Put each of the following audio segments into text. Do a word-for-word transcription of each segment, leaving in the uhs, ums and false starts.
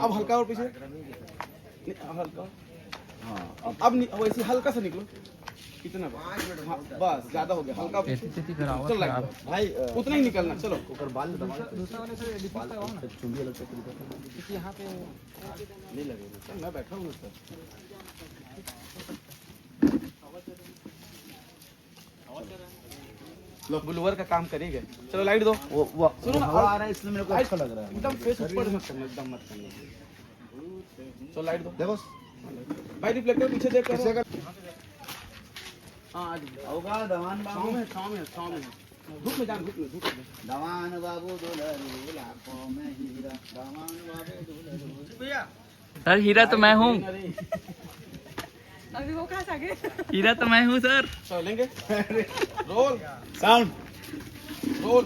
अब हल्का और पीछे। नहीं, अब हल्का। हाँ, अब, अब नि-, वैसे हल्का सा निकलो। कितना बस? हाँ, बस, ज्यादा हो गया, हल्का। चल, लाइट। भाई, अ, उतना ही निकलना, चलो। ओकर बाल दबा। दूसरा वाले से डिस्टेंस करवाओ ना। चुंडी अलग से। क्योंकि यहाँ पे नहीं लगेगा सर, मैं बैठा हूँ सर। लो, ब्लूअर का काम करेगा। चलो, लाइट दो। वो, वो, सुनो ना, हवा आ रहा है, इसलिए मेरे को अच्छा लग रहा है। एकदम फेस ऊपर मत करना, एकदम मत करना। चलो, लाइट दो। देखो। भाई, रिफ्लेक्टर पीछे देख कर। हाँ, आज होगा दवान बाबू। छाँव में, छाँव में, छाँव में। धूप में जान, धूप में, धूप में। दवान बाबू दुलरू लाखों में हीरा, दवान बाबू दुलरू। भैया, सर, हीरा तो मैं हूँ। अभी वो कहाँ से आ गए? हीरा तो मैं हूँ सर। चलेंगे। रोल। साउंड। रोल।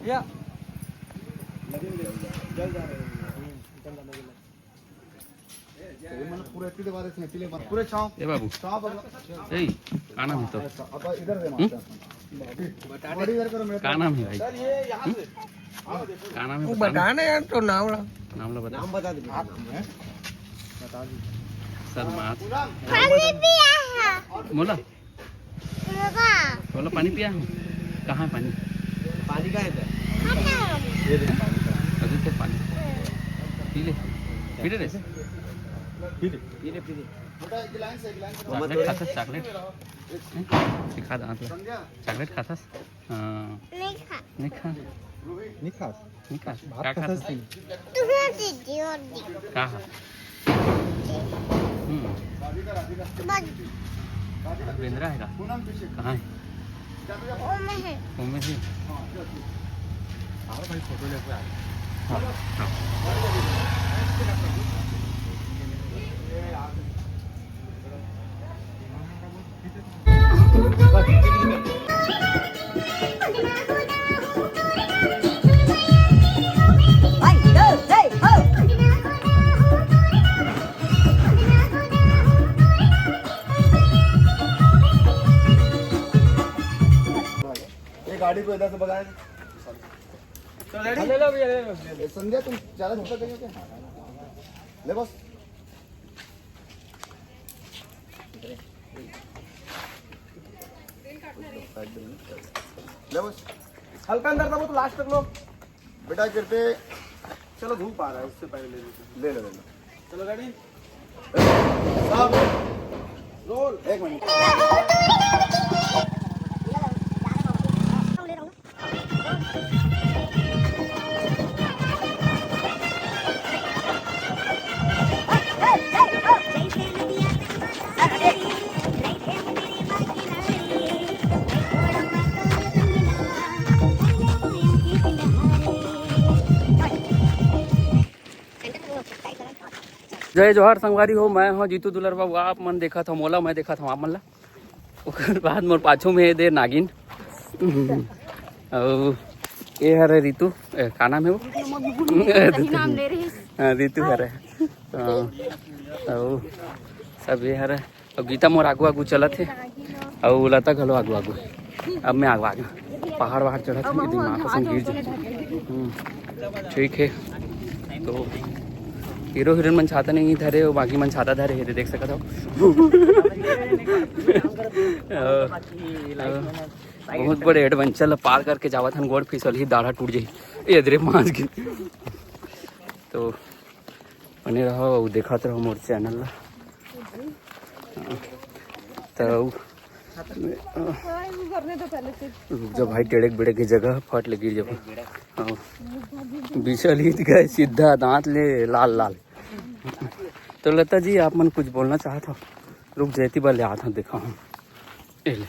या। ये मतलब पूरा इतने बार इसमें, इतने बार पूरे छाँव। ए बाबू। छाँव पकड़ो। ए, का नाम है तो? अब इधर से हम्म? मारते हैं। बॉडी इधर करो मेरे का नाम है भाई? सर, ये यहाँ से। का नाम है वो बताना? बता ना यार, तो नाम ला। नाम ला बता। नाम बता दे। आप हैं? बता दीजिए। सर, माथ। पानी पिया है। बोला। बोला, पानी पिया हूँ। कहाँ है पानी? पानी कहाँ है इधर? ये दे पानी का। अभी तो पानी। पी ले। पी ले रे। पी ले। पी ले, पी ले। चॉकलेट खाथस, चॉकलेट? हैं? सिखा दांत ला। चॉकलेट खाथस? हाँ। नहीं खा। नहीं खा। नहीं खा। नहीं खा। भात का खाथस? तुमने दे दियो। का हा? हम्म। बस। बेंदरा है का? कहाँ है? वो में है। वो में है। हाँ, भाई, फोटो लेके आ। हाँ, हाँ। ये गाड़ी को इधर से भगाए। तो रेडी? ले लो भैया, ले लो। संध्या, तुम ज्यादा झटका देंगे क्या? ले बस। ले बस। हल्का अंदर दबो तो लास्ट तक लो। बेटा, गिरते। चलो, धूप आ रहा है, उससे पहले ले लेते हैं। ले लो, ले लो। चलो, रेडी? साहब। रोल। एक मिनट। जय जोहार संगवारी हो, मैं हूँ जीतू दुलर बाबू। आप मन देखत हो मोला, मैं देखत हूँ आप मन ला। ओकर बाद मोर पाछू में दे नागिन। अउ ये हरे रितु, ए, का नाम है वो? सही नाम ले रही। हाँ, रितु हरे। हाँ, अउ सब ये हरे। अब गीता मोर आगू आगू चलत हे, अउ लता घलो आगू आगू। अब मैं आगू आगू पहाड़ वहाड़ चढ़त हे, दिमाग कसम गिर जाए। हम्म, ठीक है, तो हीरो हीरोइन मन छाता नहीं धरे हो, बाकी मन छाता धरे हे, देख सकत हो। अ, अ, बहुत बड़े एडवेंचर ला पार करके जावत हन, गोड़ फिसलही, दाढ़ा टूट जाही, ए दरे मांज के। तो बने रहो अउ देखत रहो मोर चैनल ला। तो हाँ, वो करने दो पहले से। रुक जा भाई, टेढ़े बेढ़े की जगह फट ले गिर जाबो। हाँ। बिचलित गए सीधा दांत ले लाल लाल। तो लता जी, आप मन कुछ बोलना चाहत हो? रुक, जयती बा ले आत हूँ, देखा हूँ। ए ले।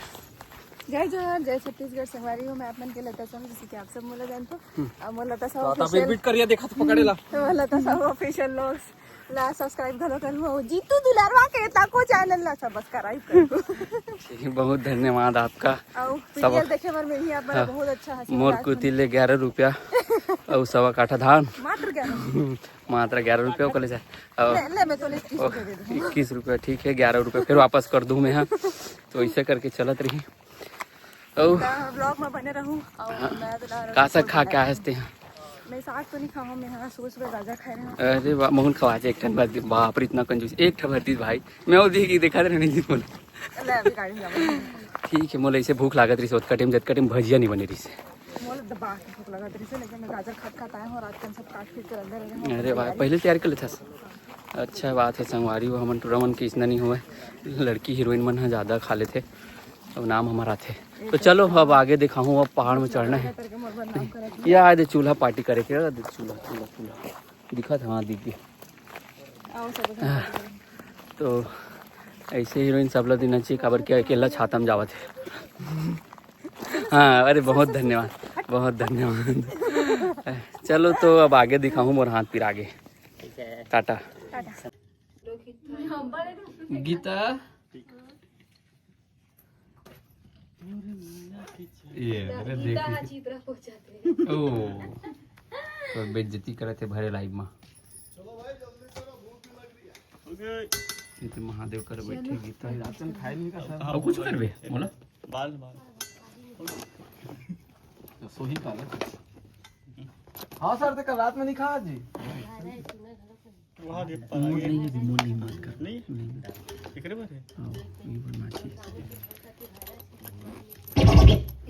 जय जोहार, जय छत्तीसगढ़। संगवारी हो, मैं आप मन के लता साहू, जैसे कि आप सब मोला जानथो। हम्म। अब मोर लता साहू तो आप एक official, बीट करिया देखा तो पकड़े ला। तो मोर लता साहू official vlogs ला subscribe घलो कर लो। जीतू दुलारवा के ताको channel ला subscribe कर लो। ठीक, बहुत धन्यवाद आपका। और सब serial देखे बर मिलही आप मन ला, हाँ। बहुत अच्छा हंसी मोर मजाक कुती ले ग्यारह रुपया और सवा काठा धान। मात्र ग्यारह। मात्र ग्यारह रुपया ओकर ले जाए। और ले, ले, मैं तो ले इक्कीस रुपया दे दूँ। इक्कीस रुपया, ठीक है, ग्यारह रुपया फिर वापस कर दूँ मैं, हाँ। तो ऐसे करके चलत रही। और तो vlog में बने रहू। और हाँ। मैं तो ला का साग खा के आए हस तेहा? मैं साग तो नहीं खाऊँ, मैं हाँ सुबह सुबह गाजर खाए रहूँ। अरे वाह, महूँ ल खवा जे एक ठन भर दे। बाप रे, इतना कंजूस, एक ठन भर दीस भाई। मैं वो देखी देखा रहे नहीं बोला। ले, अभी गाड़ी में जाऊँ। ठीक है, मोला ऐसे भूख लागत रही, ओतका टाइम जतका टाइम भजिया नहीं बने रही से। मोला दबा के भूख लागत रही से, लेकिन मैं गाजर खात खात आए हूँ, रात के हम सब काट पीट के रख दे रहे हैं। अरे वाह, पहले तैयार कर लेथस। अच्छा बात है संगवारी हो, हमन टूरा मन के इसना नहीं होवय, लड़की हीरोइन मन ह ज्यादा खा लेथे, अब नाम हमर आथे। तो चलो अब आगे दिखाहूँ, अब पहाड़ में चढ़ना है। ये आए दे चूल्हा पार्टी करे के, आ दे चूल्हा, चूल्हा, चूल्हा दिखत, हाँ दिख गए। तो ऐसे हीरोइन सबला देना चाहिए, काबर कि अकेला छाता में जावत है। हाँ, अरे बहुत धन्यवाद, बहुत धन्यवाद। चलो तो अब आगे दिखाहूँ, मोर हाथ पिरा गे। टाटा। गीता, ये अरे देख, ओ तो बेइज्जती करत हे भरे लाइव में। ये तो महादेव कर बैठे गीता। राशन खाए नहीं का सर? और कुछ करबे बोला? बाल, बाल। तो सोही का ले। हाँ सर, तो कल रात में नहीं खाया जी। वहाँ दे पा मूड नहीं है, मूड नहीं बात कर। नहीं? नहीं। एकरे बारे? हाँ, ये बनना चाहिए।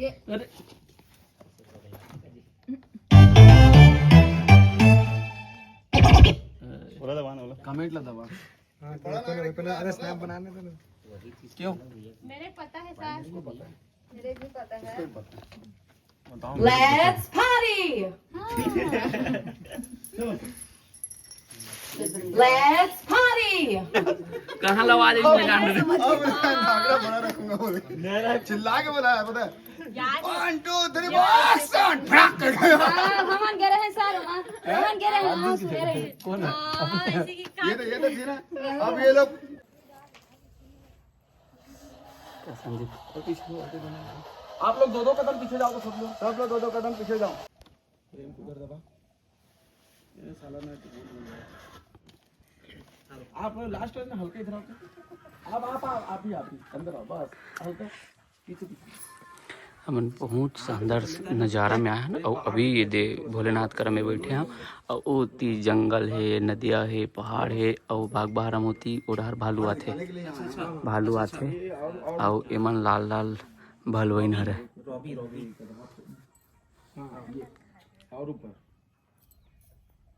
अरे। बोला दबा ना, बोला। कमेंट ला दबा। हाँ, तो पहले, पहले, अरे, snap बनाने दो ना। क्यों? मेरे पता है सर। मेरे भी पता है। Let's party। Let's party। कहाँ लवा दे मैदान में? अब मैं घाघरा बड़ा रखूंगा बोले। चिल्ला के बोला है, पता है? One, two, three, action! भड़ाक करके। हाँ, हमन गे रहे सर, वहाँ। हमन गे रहे, हाँ, सुने रहे। कौन है? हाँ, इसी की ये तो, ये तो थी ना। अब ये लोग संदीप, आप लोग दो दो कदम पीछे जाओ तो सब लोग, सब लोग दो दो कदम पीछे जाओ। प्रेम को कर दबा। ये साला ना। आप लास्ट में हल्का इधर आओ। आप, आप, आप, आप ही, आप ही अंदर आओ, बस हल्का पीछे, पीछे। हमन बहुत शानदार नज़ारा में आए हन अउ अभी ये दे भोलेनाथ करा में बैठे हन अउ ओती जंगल हे, नदिया हे, पहाड़ हे अउ बाघ बहारम ओती ओ डहर भालू आथे, भालू आथे अउ एमन लाल लाल भलुइन हरे। हाँ, ये। और ऊपर।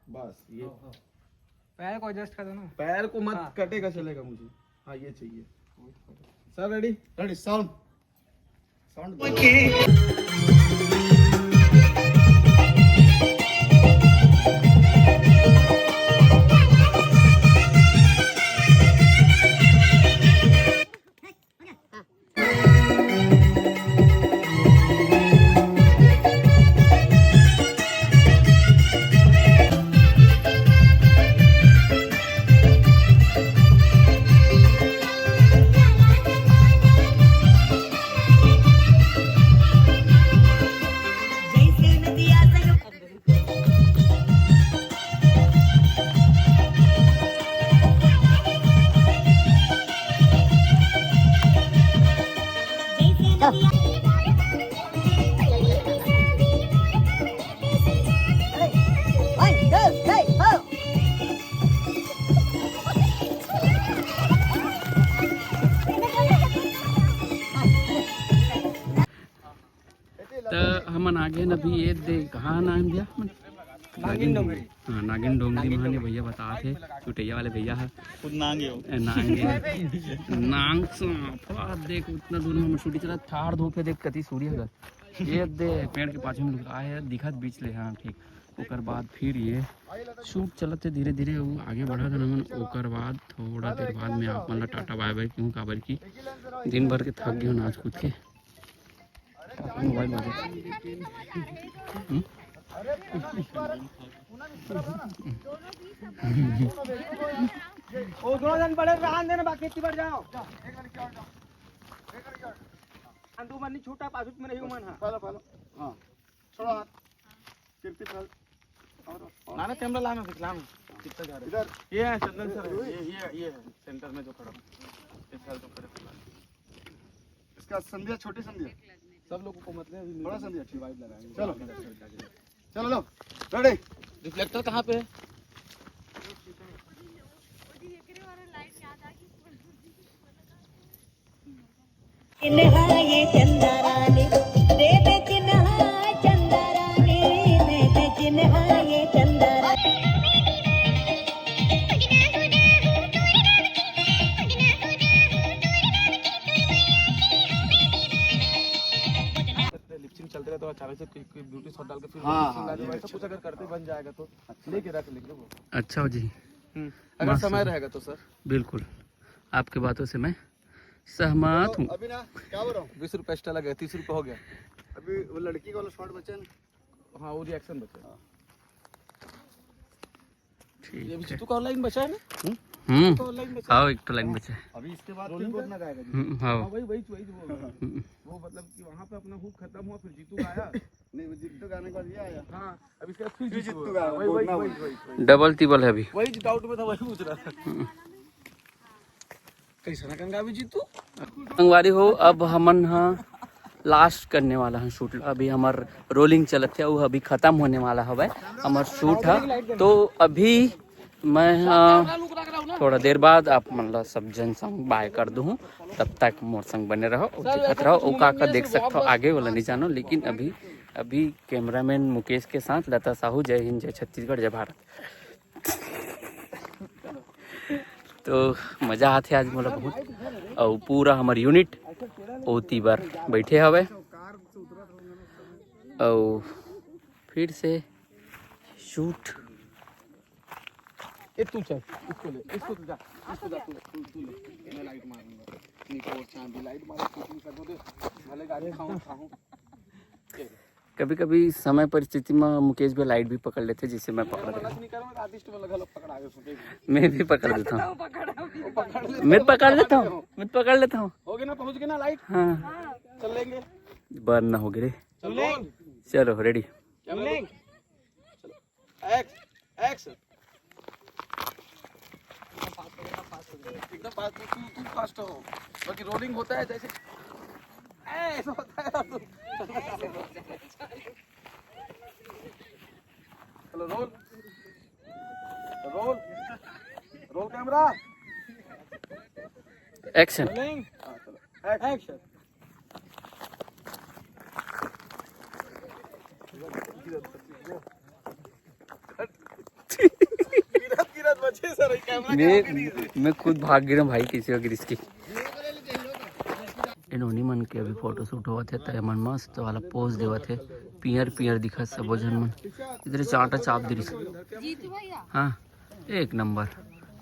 बस ये। पैर को एडजस्ट कर दो ना। पैर को मत हाँ। कटेगा, चलेगा मुझे। हाँ, ये चाहिए। Sir ready? Ready, sound. Sound. त हमन आगे न अभी ये दे, कहाँ नाम दिया हमन? नागिन डोंगरी। हाँ, नागिन डोंगरी में हे भैया बतात हे, चुटैया वाले भैया हे। खुद नांग हे वो। ए, नांग हे। नांग सांप, वाह, देख उतना दूर में हम शूटिंग चला, ठाड़ धूप हे, देख कति सूर्य हे। ये दे पेड़ के पाछू में लुकाए हे, दिखत बीच ले, हाँ ठीक। ओकर बाद फिर ये शूट चलत हे धीरे धीरे, वो आगे बढ़त हे हमन। ओकर बाद थोड़ा देर बाद में आप मन ला टाटा बाय बाय कहूँ, काबर कि दिन भर के थक गए हो नाच कूद के। मोबाइल में। हम्म? ओ, दो जन बड़े रहन देना, बाकी इतनी बार जाओ। अंदू मन नहीं छूटा, पाछू में नहीं मन, हाँ। Follow, follow। हाँ। छोड़ो हाथ। कीर्ति फल। और, और। ना, ना, कैमरा लाना, दिखलाना। कितना जा रहा है? इधर। ये है चंदन सर, ये, ये, ये है सेंटर में जो खड़ा। ये सर जो खड़े हैं। इसका संध्या, छोटी संध्या। सब लोगों को मतलब अभी बड़ा संध्या, ठीक। Vibe लगाएंगे। चलो। चलो, लो। Ready। Reflector कहाँ पे है? चिन्हाए चंदा रानी, दे दे चिन्हाए चंदा रानी, दे दे चिन्हाए चंदा रानी। लिपसिंग चलते रहता है, अचानक से कोई, कोई ब्यूटी शॉट डाल के फिर हाँ, लिपसिंग हाँ, डाल दे, ये वैसा अच्छा। कुछ अगर करते बन जाएगा तो अच्छा। लेके रख लेंगे वो। अच्छा जी। हम्म, अगर मस्त समय जी। रहेगा तो सर। बिल्कुल, आपके बातों से मैं सहमत हूँ। अभी ना, क्या बोल रहा हूँ? बीस रुपये एक्स्ट्रा लगे, तीस रुपये हो गया। अभी वो लड़की का वाला शॉट बचा है ना? हाँ, वो रिएक्शन बचा है। हाँ। ठीक ये भी है। जीतू का ऑनलाइन बचा है ना? हम्म। तो ऑनलाइन बचा है। हाँ, एक तो लाइन बचा है। अभी इसके बाद फिर रोलिंग कौन कर? लगाएगा जी? हम्म, हाँ। हाँ, वही, वही, वही, वो, हम्म। वो मतलब कि वहाँ पे अपना हुक खत्म हुआ, फिर जीतू का आया। नहीं, वो जीतू गाने के बाद ये आया। हाँ, अब इसके बाद फिर फिर जीतू जीतू का आया, वही, वही, बोलना वही, वो। वही, वही। डबल तिबल है अभी। वही जित आउट में था, वही पूछ रहा था। हम्म। कैसे ना गंगा भी जीतू? संगवारी हो, अब हमन ह लास्ट करने वाला हन शूट ला। अभी हमर रोलिंग चलत हे, वो अभी खत्म होने वाला हवय हमर शूट ह। तो अभी मैं ह थोड़ा देर बाद आप मन ला सब जन संग बाय कर दूहूँ। तब तक मोर संग बने रहो, अउ दिखत रहो। अउ का का देख सकथो आगे वाला नहीं जानो, लेकिन अभी, अभी कैमरामैन मुकेश के साथ लता साहू। जय हिंद, जय छत्तीसगढ़, जय भारत। तो मजा आथे आज मोला बहुत, अउ पूरा हमर यूनिट ओती बर बैठे हवे, अउ फिर से शूट। ए, तू चल, इसको ले, इसको तू जा, इसको जा, तू, तू, तू ले, मैं लाइट मारूंगा। नीचे और चांद भी लाइट मारो, शूटिंग कर दो दे, भले गाली खाऊं, खाऊं। कभी-कभी समय परिस्थिति में मुकेश भी लाइट भी पकड़ लेथे, जिसे मैं पकड़ लेता हूँ। मैं भी पकड़ लेता हूँ। मैं पकड़ लेता हूँ, मैं पकड़ लेता हूँ। हो गया ना, पहुँच गया ना लाइट? हाँ। चल लेंगे। बंद ना हो गए रे। चलो। चलो, रेडी। चलो। X, x. एकदम फास्ट, तू, तू, तू फास्ट हो। बाकी रोलिंग होता है जैसे, ऐसे होता है तू। चलो, roll. Roll. Roll camera. Action. Rolling. हाँ, चलो। एक्शन। गिरत, गिरत बचे सर, ये कैमरा मैं, खराब ही नहीं है। मैं खुद भाग गिरा भाई, किसी का गिरिस की। इन्होंने मन के अभी फोटो शूट होवत हे, त एमन मस्त वाला पोज देवत हे, पियर पियर दिखत सबो झन मन। इधर चांटा चाप दिरिस। जीतू भैया। हाँ, एक नंबर।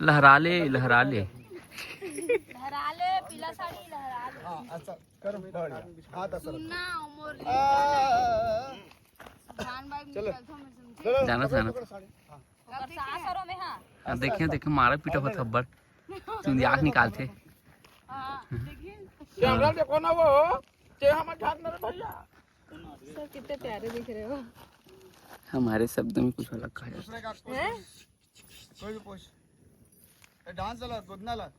लहरा ले, लहरा ले। लहरा ले, पीला साड़ी लहरा ले। हाँ, अच्छा। करो, बढ़िया। हाथ ऐसा रखो। सुनना, मोर आ, आ, आ, आ। जान भाई चलो। निकल तो मैं समझे। चलो, जाना पकड़ो, था ना। पकड़ो साड़ी। हाँ। अगर सास औरों में, हाँ। हाँ, देखे, देखे, मारा पीटा हुआ थप्पड़। चुंदिया के निकालते। हाँ, देखिए। कैमरा देखो ना वो, चेहरा मत झाँकना रे भैया। सर, कितने प्यारे दिख रहे हो। हमारे शब्द में कुछ अलग कहा जाता है। दूसरे का कोई हैं? कोई भी पूछ। ए, डांस वाला, गोदना वाला।